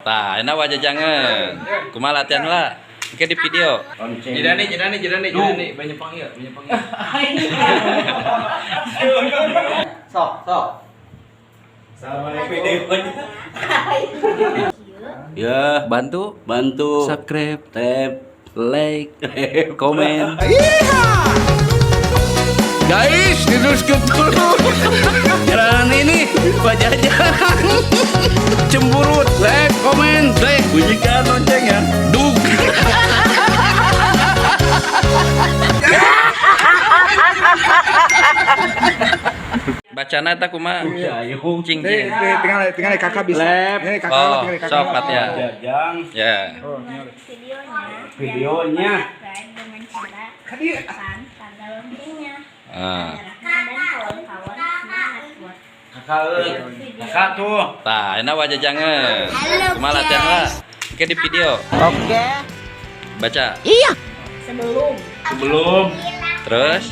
Tah, enak wajah jangan. Kumaha latihan lah. Oke, di video. Lonceng. Jeda nih, jeda nih, jeda nih, jeda nih. Banyak panggil, banyak panggil. Sok, sok. Ya, bantu Bantu subscribe, tap, like, komen. Guys, diteruskan dulu. Jalan ini Pak Jajang. Cemburut, like, komen, like, Bunyikan lonceng ya. dug. Bacana eta kumaha? Ayo. Cing cing. Tinggal tinggal kakak bisa. Lep. Ini kakak Oh, tinggal kakak. sok latihan. Jajang Ya. Oh, tinggal. Videonya. Videonya. Subscribe dengan cara tekan tanda loncengnya. Ah. Agar dan kawan-kawan semangat buat kakak kakak tuh. Tah, enak wajah jangan. Kumaha latihan lah. Oke, di video. Oke. Baca. Sebelum Sebelum Terus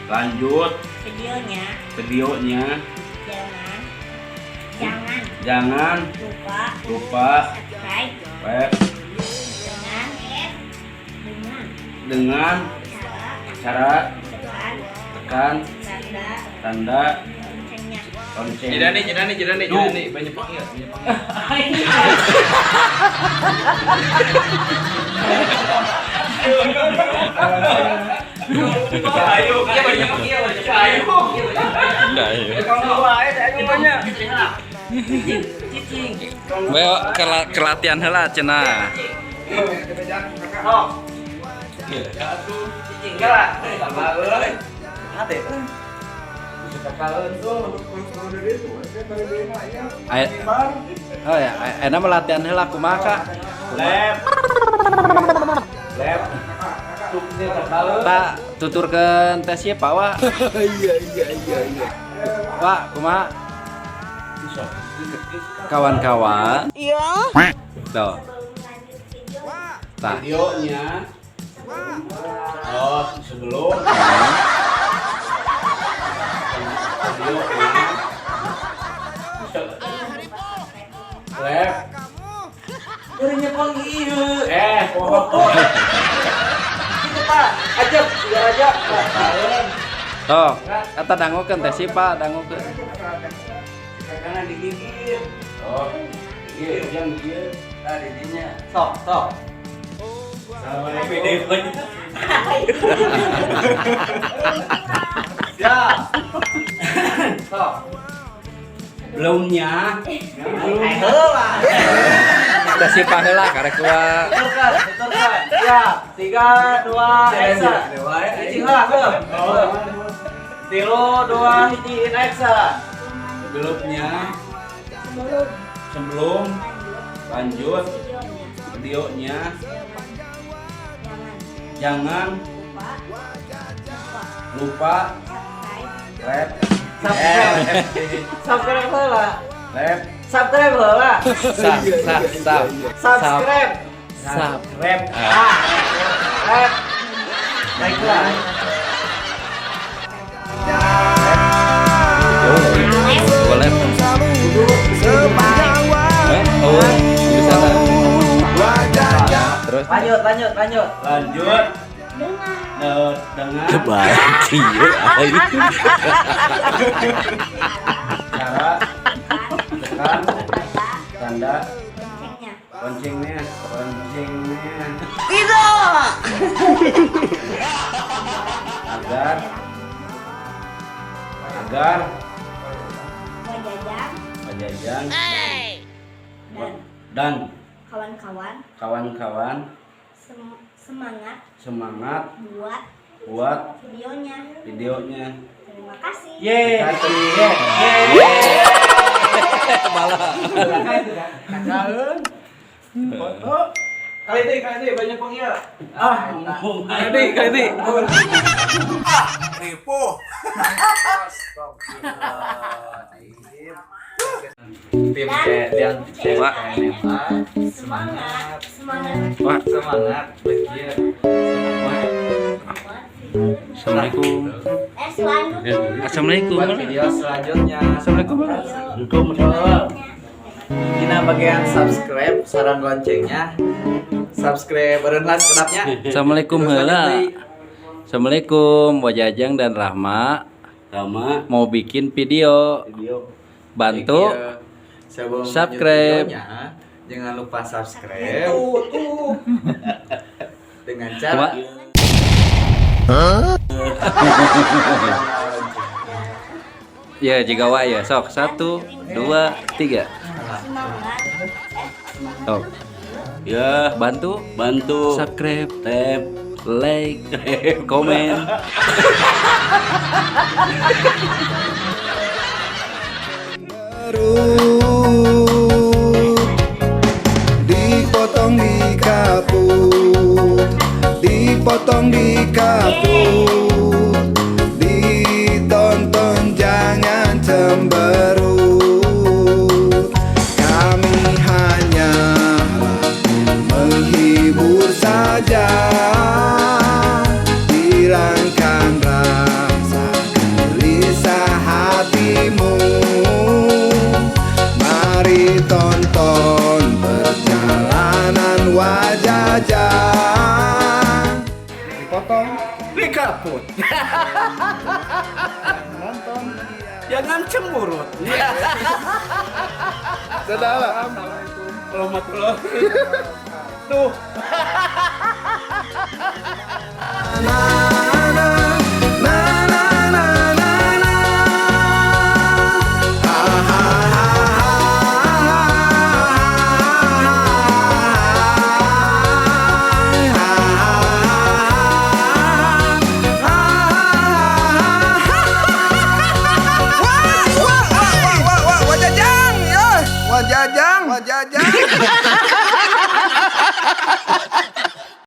lanjut videonya, videonya, jangan jangan jangan lupa lupa subscribe web dengan dengan dengan cara cara tekan tekan tanda tanda loncengnya. lonceng. Jeda nih, jeda nih, jeda nih, jeda nih. Banyak panggil, banyak panggil. Ayo, banyak panggil, banyak panggil. enggak ya. Weo kelatihan heula cenah. Sok. Cicing lah. Ay- Oh ya, enak mah latihan heula kumaha Kak? Lep. Lep. Tak tuturkeun tes ieu Pak Wa. Iya iya iya iya. Pak, kumaha? Kawan-kawan. Iya. Tuh. Sebelum lanjut video, Tah. Videonya. Oh, sebelum videonya. Lep. Eh, Ajak, biar aja. Tuh, eta dangukeun teh si Pak, dangukeun. Karena digigit. Oh, iya, yang dia. Nah, didinya. Sok, sok. Siap. Sok. Belumnya. Heula. Teh si Pak heula karek wa. Tuturkan, tuturkan. Siap. Tiga, dua, action. Hiji heula, heuh. Tilu, dua, hiji, action. Sebelumnya, sebelum sebelum lanjut lanjut videonya, videonya, jangan jangan lupa lupa subscribe lep, Subscribe. Subscribe heula. lep, Subscribe heula. Sap sap sap. Subscribe. Sap. rep. Ah. Rep. Baiklah. Boleh. Eh, oh, di sana. Terus Lanjut, lanjut, lanjut. Lanjut dengan dengan Kebaik ieu aing. cara tekan tanda tanda loncengnya. loncengnya, loncengnya. Agar agar Wajajang Pajajang dan dan kawan-kawan kawan-kawan semangat semangat buat buat videonya. videonya. Terima kasih. Yeay. malah. Kali ini, kali ini banyak panggil. Ah, ngomong. Kali ini, kali ini. Ripuh. Tim C dan C. Wah. Semangat, semangat Wah, Semangat, bahagia. buat videonya. Assalamualaikum. Selanjutnya. Assalamualaikum. Buat video selanjutnya. Assalamualaikum. Video Assalamualaikum. selanjutnya. Dina bagian subscribe sareng loncengnya. Subscribe beureun lah sekedapnya. Assalamualaikum Terus heula. lanjut deui. Assalamualaikum, Wajajang dan Rahma Sama mau bikin video. video. Bantu Iya. Sebelum lanjut subscribe. videonya, jangan lupa subscribe. Dengan cara Cuma ya jika wae ya sok satu dua tiga sok. Ya, Bantu bantu subscribe, tap, like, komen. Berut, dipotong di kaput, dipotong di kaput, ditonton jangan cemberut. Kami hanya menghibur saja, hilangkan rasa gelisah hatimu. Mari tonton perjalanan Wajajang. Dipotong Dikaput. nonton. Jangan cemberut. Dadah lah. Warahmatullahi. Tuh. Nah.